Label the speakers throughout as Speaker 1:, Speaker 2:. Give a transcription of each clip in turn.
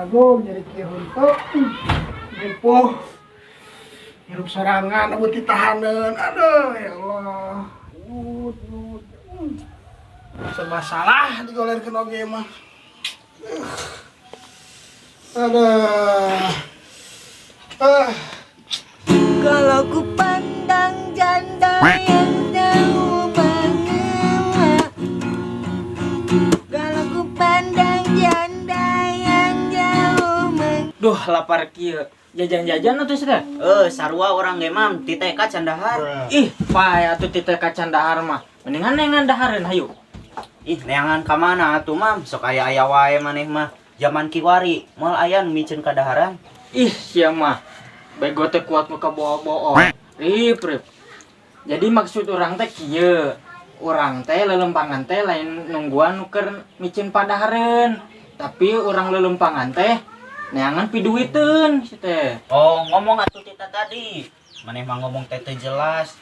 Speaker 1: Tagog nyeri kieu henteu. Ripuh. Hirup sorangan eueuh ditahaneun. Aduh ya Allah. Nut nut. Serba salah digolerkeun oge mah. Aduh. Ah.
Speaker 2: Kalau ku pandang janda yang jauh mengema, kalau ku pandang janda yang jauh mengema.
Speaker 3: Duh, lapar kieu. Jajan-jajan atuh sia teh.
Speaker 4: Eh, sarua urang ge mam, ti TK can dahar.
Speaker 3: Ih, pae atuh ti TK can dahar mah. Mendingan neangan dahareun hayu.
Speaker 4: Ih, neangan ka mana atuh mam? Sok aya-aya wae maneh mah. Zaman kiwari, moal aya nu miceun kadaharan.
Speaker 3: Ih, sia mah. Bego teh kuat muka bohong. Rip, rip. Jadi maksud urang teh kieu. Urang teh lelempangan teh lain nungguan nu keur miceun padahareun. Tapi urang lelempangan teh neangan piduiteun si teh.
Speaker 4: Oh, ngomong atuh tita tadi. Maneh mah ngomong teh teu jelas.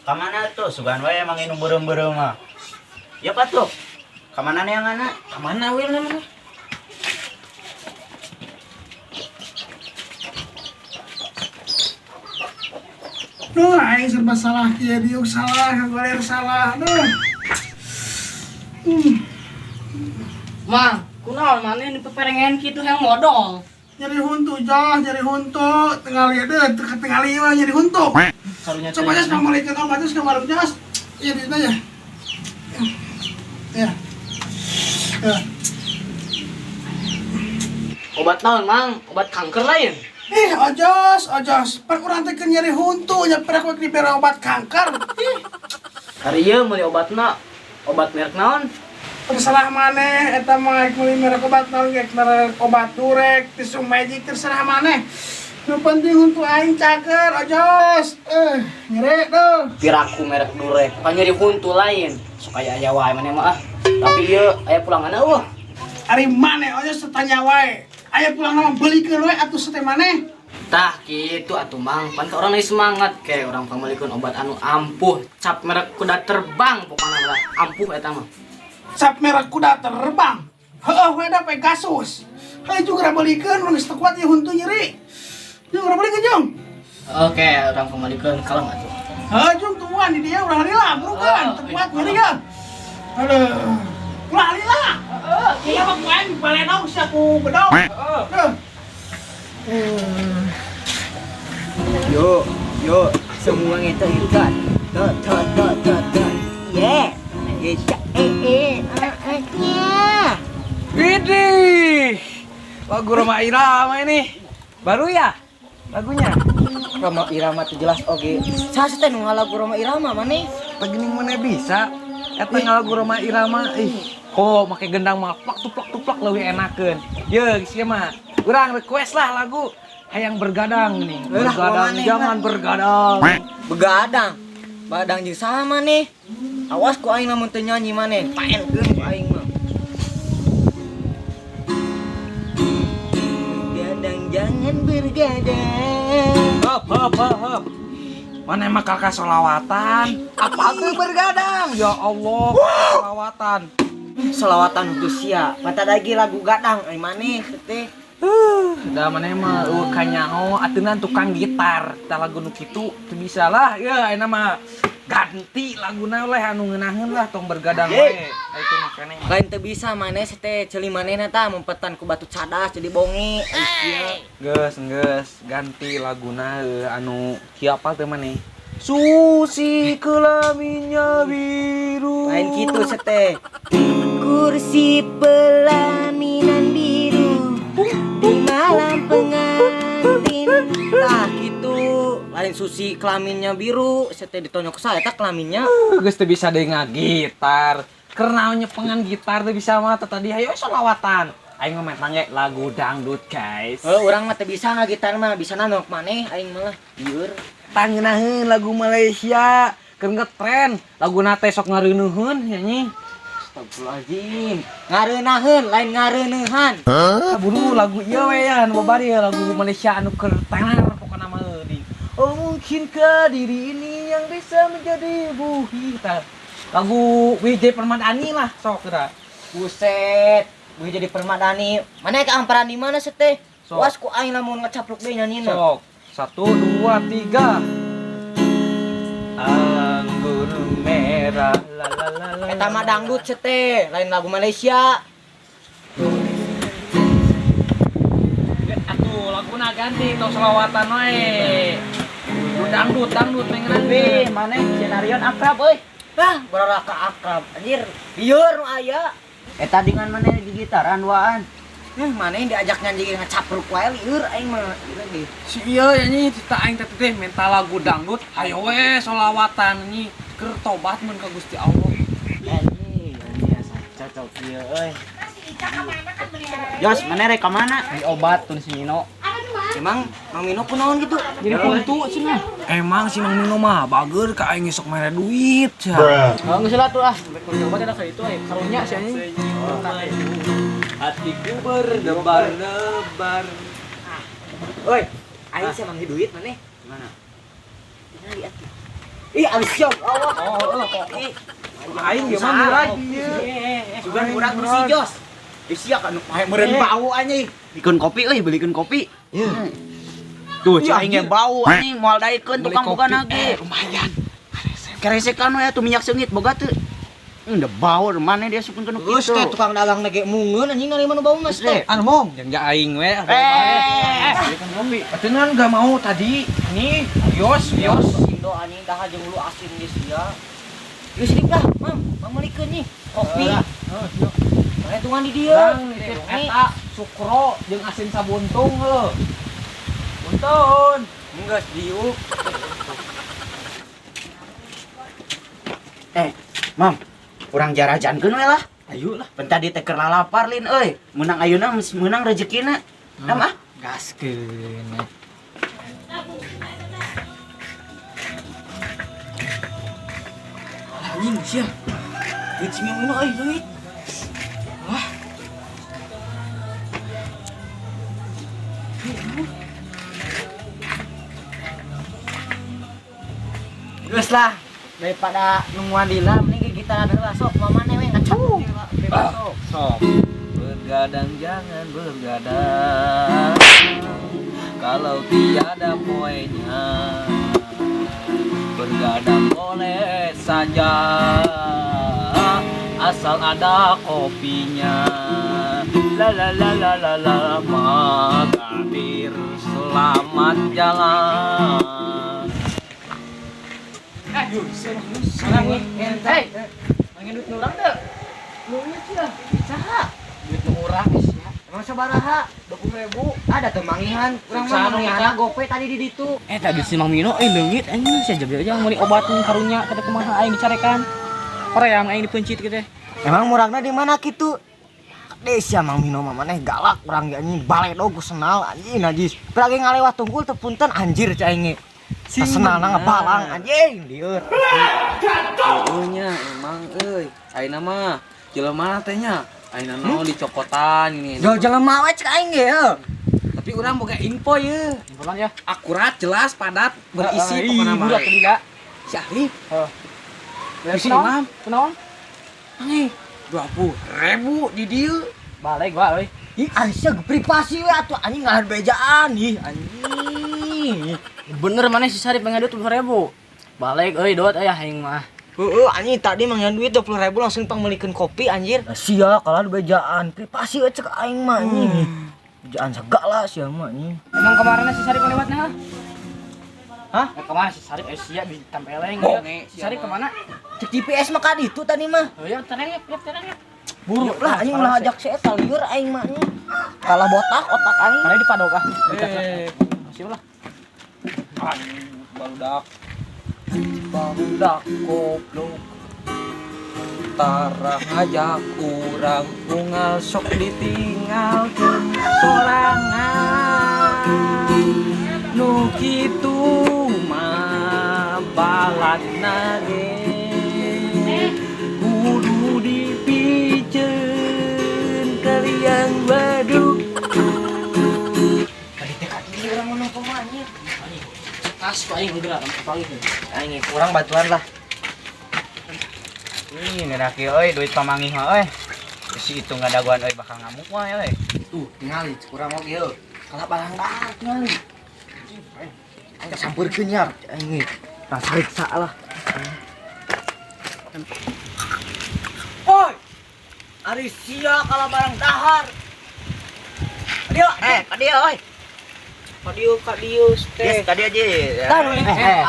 Speaker 4: Ka mana tuh? Sugan wae emang nu beureum-beureum mah. Ya Pak tuh. Ka mana neanganna?
Speaker 3: Ka mana we namanya?
Speaker 1: Duh, aing serba salah kieu diuk salah, ngagoler salah. Duh.
Speaker 5: Mang, kunaon maneh nu peperengan kitu yang modal.
Speaker 1: Nyeri huntu joh, nyeri huntu, tinggal ieu deuh, teu katingali mah nyeri huntu.
Speaker 5: Karunya
Speaker 1: Coba jas pamalikeun obat terus ka warung jas. Iya duitna ya. Ya. Ya.
Speaker 5: Obat naon, Mang? Obat kanker lain.
Speaker 1: Ih, ojos, ojos. Per urang teh keur nyeri huntu, nya per aku dibere obat kanker. Ih,
Speaker 5: Hari ieu meuli obatna. Obat merek naon?
Speaker 1: Terserah maneh eta mah rek meuli merek obat naon rek merek obat durek, tisu magic terserah maneh. Nu penting huntu aing cager, ojos. Nyeri tuh.
Speaker 5: Piraku merek durek. Pan nyeri huntu lain. Sok aya aya wae maneh mah ah. Tapi ieu aya pulanganna eueuh.
Speaker 1: Ari maneh ojos tanya wae. Aya pulang nama belikeun we atuh sete maneh.
Speaker 5: Tah kitu atuh Mang, pan ka urang lagi semangat ke urang pamelikeun obat anu ampuh, cap merek kuda terbang pokona lah, ampuh eta mah.
Speaker 1: Cap merek kuda terbang. Heueuh we da Pegasus. Hayu juga belikeun mun geus teu kuat ieu huntu nyeri. Jung urang belikeun jung.
Speaker 5: Oke, urang pamelikeun kalem atuh.
Speaker 1: Heuh jung tungguan di dia urang lila burukeun teu kuat nyeri kan. Aduh. Ulah lila. Heeh, ieu mah ku aing baledog sia ku bedog. Heeh.
Speaker 2: Yo, yo, semua ngetok ikan. Dot, dot, dot, dot, dot. Yeah. Yeah, eh, eh, eh, eh, yeah.
Speaker 6: Widih, lagu Rhoma Irama ini. Baru ya lagunya?
Speaker 2: Rhoma Irama tuh jelas oke. Saya teh nu ngalagu Rhoma Irama maneh.
Speaker 6: Tegening mana bisa? Eta ngalagu Rhoma Irama, ih, kok make gendang mah plak tuplak tuplak leuwih enakeun. Ye, sia mah. Urang request lah lagu hayang bergadang nih.
Speaker 2: Lah,
Speaker 6: Bergadang,
Speaker 2: maneh
Speaker 6: jangan
Speaker 2: lah.
Speaker 6: bergadang.
Speaker 2: Begadang. Badang jeung sama nih. Awas ku aing lamun teu nyanyi maneh. Paenkeun ku aing mah. Begadang jangan bergadang.
Speaker 6: Hop hop hop hop. Mana emang kakak solawatan? Apa tuh bergadang? Ya Allah, solawatan.
Speaker 2: Solawatan untuk sia. Patah lagi lagu gadang ai maneh teh.
Speaker 6: Dah mana emang eueuh kanyaho atunan tukang gitar. Tah lagu nu kitu teu bisa lah. Ya ayeuna mah ganti laguna oleh anu ngeunaheun lah tong bergadang we. Itu mah keneh.
Speaker 2: Lain teu bisa maneh teh ceuli manehna tah mempetan ku batu cadas jadi bonge. Ai sia.
Speaker 6: Geus geus ganti laguna anu kieu apa teh maneh? Susi kelaminnya biru.
Speaker 2: Lain kitu sete. Kursi pelaminan biru di malam pengantin. Tah kitu. Lain susi kelaminnya biru, sete ditonyok saya tah kelaminnya.
Speaker 6: Geus teu bisa deui ngagitar. Keur naon nyepengan gitar teu bisa mah teh tadi hayo solawatan. Aing mah tanya lagu dangdut guys.
Speaker 2: Heuh, urang mah teu bisa ngagitar mah, bisa nanok maneh aing malah lieur.
Speaker 6: Tangeunaheun lagu Malaysia keur ngetren, laguna teh sok ngareuneuheun nyanyi.
Speaker 2: Astagfirullahaladzim. Ngareunaheun lain ngareuneuhan.
Speaker 6: Ah, buru lagu ieu we ya anu babari ya lagu Malaysia anu keur tenar pokona mah di. Oh mungkinkah diri ini yang bisa menjadi buhi tah. Lagu WJ Permadani lah sok tah.
Speaker 2: Buset. Duit jadi permadani. Mana ka amparan di mana teh?
Speaker 6: Sok.
Speaker 2: Was ku aing lamun ngecapluk deui nyanyina.
Speaker 6: Sok. 1 2 3. Anggur merah la la la la.
Speaker 2: Eta mah dangdut teh, lain lagu Malaysia.
Speaker 6: Atuh laguna ganti tong selawatan we. Dangdut dangdut mengenan
Speaker 4: Tapi maneh senarion akrab euy.
Speaker 2: Hah, bararaka akrab. Anjir, lieur nu aya.
Speaker 4: Eta dengan maneh di gitaran duaan.
Speaker 2: Mana yang diajak nyanyi ngecapruk wae lieur aing mah lagi.
Speaker 6: Si ieu nyanyi cita aing teh teh minta lagu dangdut, hayo we solawatan nyi keur tobat mun ka Gusti Allah.
Speaker 2: Anjing, asa cocok ieu euy.
Speaker 4: Jos, maneh rek ka mana?
Speaker 5: Beli obat tuh si Mino.
Speaker 2: Emang Mang Mino kunaon gitu?
Speaker 5: Jadi kuntu cenah.
Speaker 6: Emang si Mang Mino mah bager ka aing sok mere duit sia.
Speaker 5: Oh, geus lah tuh ah. Beli obat ada ka itu euy. Karunya si anjing.
Speaker 6: Hatiku berdebar-debar.
Speaker 2: Oi, aing sih manggil duit maneh.
Speaker 4: Gimana?
Speaker 2: Tinggal lihat. Ih, abis siap. Allah.
Speaker 6: Oh,
Speaker 2: Ih,
Speaker 6: aing ge mah murah ieu.
Speaker 4: Sugan murah si Jos. Ih sia kan meureun bau anjing. Bikeun kopi euy, belikeun kopi. Tuh, cai aing ge bau anjing, moal daekeun tukang boga nage.
Speaker 6: Lumayan.
Speaker 4: Keresekan we atuh minyak seungit boga teu. Udah bau mana dia supun kenu
Speaker 2: Geus
Speaker 4: kitu.
Speaker 2: teh tukang dagang ge mungeun anjing nari mana bau mas teh.
Speaker 6: Anu mong, yang ja aing we.
Speaker 4: Eh,
Speaker 6: Atuh gak mau tadi. Nih, bios, bios.
Speaker 2: Indo anjing dah jeung lu asin geus sia. Geus sidik lah, Mam. Mam meulikeun nih kopi. Mana tungan di dieu.
Speaker 6: Bang, nitip eta sukro jeung asin sabuntung heuh. Buntun.
Speaker 2: Geus diuk.
Speaker 4: Mam, urang jarajankeun we lah.
Speaker 5: Ayo lah.
Speaker 4: Pen tadi teh keur lalapar lin euy. Meunang ayeuna meunang rezekina. Nah mah.
Speaker 5: Gaskeun. Anjing sia. Duit si Mino euy, duit. Wah.
Speaker 2: Geus lah. Daripada nungguan lila mending kita heula sok mamane we ngacap bebas sok.
Speaker 6: Sok. Bergadang jangan bergadang kalau tiada poinnya. Bergadang boleh saja asal ada kopinya. La la la la la la Magadir selamat jalan.
Speaker 5: Hei, manggil duit nu urang teu?
Speaker 2: Leungit sia. Saha?
Speaker 5: Duit nu urang sia.
Speaker 2: Emang sabaraha?
Speaker 6: 20.000.
Speaker 2: Ada teu mangihan. Urang mah mangihanna gope tadi di ditu.
Speaker 5: Tadi si Mang Mino euy leungit anjing sia jabja aja meuli obat karunya kata kumaha aing dicarekan. Hoream aing dipencit kitu teh.
Speaker 2: Emang muragna di mana kitu? Kade sia Mang Mino mah maneh galak urang ge anjing baledog ku senal anjing najis. Lagi ngalewat tunggul teu punten anjir cai aing ge. Senalna ngebalang anjing lieur.
Speaker 6: Heueuh nya emang euy. Ayeuna mah jelema teh nya. Ayeuna naon dicokotan ini.
Speaker 2: Jual jelema we cek aing ge heuh.
Speaker 6: Tapi urang boga info ye.
Speaker 5: Info ya.
Speaker 6: Akurat, jelas, padat, berisi pokona mah.
Speaker 5: Budak tidak.
Speaker 6: Si Arif.
Speaker 5: Heeh.
Speaker 6: Si Imam.
Speaker 5: Kunaon?
Speaker 6: Mangi 20.000 di dieu.
Speaker 5: Balik gua euy.
Speaker 2: Ih, Aisyah privasi we atuh anjing ngahan bejaan ih anjing.
Speaker 5: Bener maneh si Sarip pengen duit 20.000. Balik euy dot aya aing mah.
Speaker 2: Heeh anjing tadi manggihan duit 20.000 langsung pangmeulikeun kopi anjir. Sia kalah bejaan privasi we cek aing mah anjing. Bejaan segala sia mah anjing.
Speaker 5: Emang kemarin si Sarip lewat nah?
Speaker 2: Hah?
Speaker 5: Ya, kemana si Sarip sia di tempeleng. Si Sarip kemana?
Speaker 2: Cek GPS mah ka ditu tadi mah.
Speaker 5: Oh ya tenang ya, tenang ya.
Speaker 2: Buru lah anjing ulah ajak si eta lieur aing mah anjing. Kalah botak otak aing.
Speaker 5: Mana di padok ah. Siap lah.
Speaker 6: Barudak. Barudak goblok. Tara ngajak urang unggal sok ditinggalkeun sorangan. Nu kitu mah baladna ge kudu dipiceun ka liang baduk.
Speaker 2: Tadi teh ka dieu urang ngomong kumaha anjing.
Speaker 5: Tas ku aing geura apalagi.
Speaker 2: Aing kurang bantuan lah.
Speaker 4: Ih, ngeunah kieu euy duit pamangih mah euy. Si itu ngadaguan euy bakal ngamuk mah euy.
Speaker 2: Tuh, tingali kurang oge heuh. Kalah barang dahar tingali. Aing sampeurkeun nya aing. Rasa lah. Oi. Ari sia kalah barang dahar. Dia,
Speaker 4: ka dieu euy.
Speaker 2: Ka dieu teh.
Speaker 4: Yes, ka dieu aja.
Speaker 2: Tah,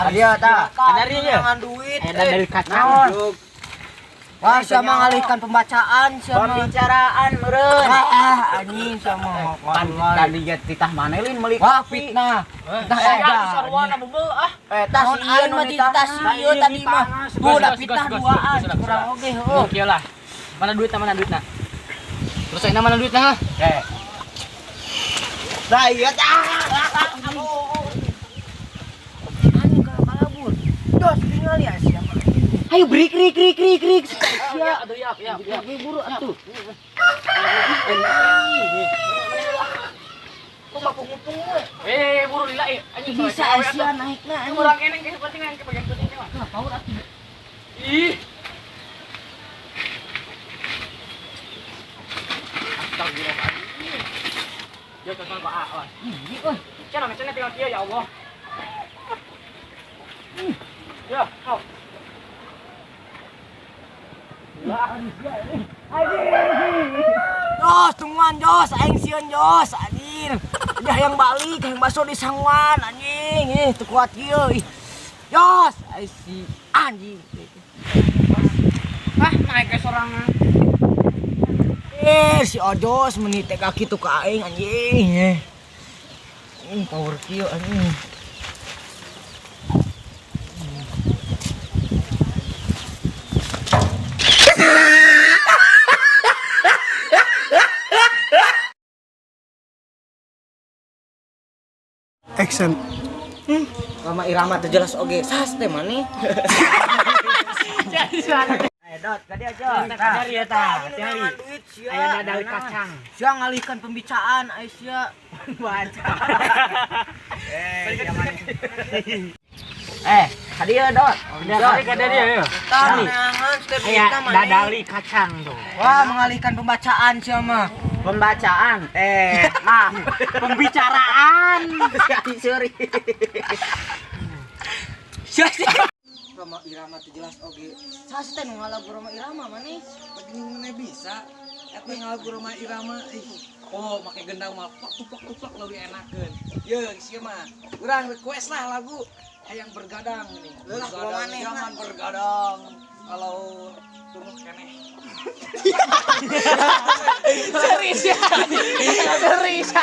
Speaker 4: ka dieu tah.
Speaker 2: Ka dieu duit.
Speaker 3: Dari kacang.
Speaker 2: Wah, sama mengalihkan pembacaan, sama
Speaker 4: pembicaraan meureun.
Speaker 2: Ah, anjing sama.
Speaker 4: Tadi ge titah maneh lin meuli.
Speaker 2: Wah, fitnah. Fitnah eta.
Speaker 5: Sarwana bebel ah.
Speaker 4: Eta
Speaker 2: si ieu mah titah si ieu tadi mah. Tuh, da fitnah duaan kurang oge heuh.
Speaker 5: Kieu lah. Mana duitna, mana duitna? Terus ayeuna mana duitna?
Speaker 4: Eh. Nah, iya tah.
Speaker 2: Anjing kalabur. Dos tingali sia. Ayo brik rik rik rik rik.
Speaker 5: Ya, aduh ya, ya.
Speaker 2: Buru atuh.
Speaker 5: Kok mah punggung we. Eh, buru lila anjing.
Speaker 2: Bisa sia naikna anjing.
Speaker 5: Urang eneng ke penting ke bagian penting mah.
Speaker 2: Lah power atuh.
Speaker 5: Ih. Astagfirullahaladzim. Ya tonton Pak A.
Speaker 2: Ih, euy.
Speaker 5: Cenah cenah tinggal kieu ya Allah. Ya, kau.
Speaker 2: Jos, tungguan Jos, aing sieun Jos, anjing. Udah yang balik, yang baso di sangwan anjing. Ih, teu kuat kieu ih. Jos, ai si anjing.
Speaker 5: Ah, naik ke sorangan.
Speaker 2: Eh, si Ojos meni teh kaki tuh ka aing anjing. Power kieu anjing.
Speaker 1: Action.
Speaker 2: Rama Irama teh jelas oge. Sas teh maneh.
Speaker 4: Dot, tadi aja.
Speaker 3: Tadi ya tah.
Speaker 2: Duit sia.
Speaker 3: Aya dadali kacang.
Speaker 2: Sia ngalihkan pembicaraan ai sia.
Speaker 3: Baca.
Speaker 4: Ka dieu Dot.
Speaker 3: Dadali ka dieu ya.
Speaker 2: Tanangan teh
Speaker 3: Aya
Speaker 2: fitnah maneh.
Speaker 3: dadali kacang tuh.
Speaker 2: Wah, mengalihkan pembacaan sia mah.
Speaker 4: Pembacaan. Maaf.
Speaker 3: Pembicaraan.
Speaker 4: Sorry.
Speaker 2: Rama Irama teh jelas oge. Sas teh nu ngalagu Rama Irama maneh.
Speaker 6: Begini mana bisa? Eta ngalagu Rama Irama ih. Oh, make gendang mah plak tuplak tuplak leuwih enakeun. Ye, sia mah. Urang request lah lagu hayang bergadang nih.
Speaker 2: Lah,
Speaker 6: Bergadang,
Speaker 2: maneh,
Speaker 6: jangan bergadang kalau tunggu keneh.
Speaker 5: Serius ya. Serius.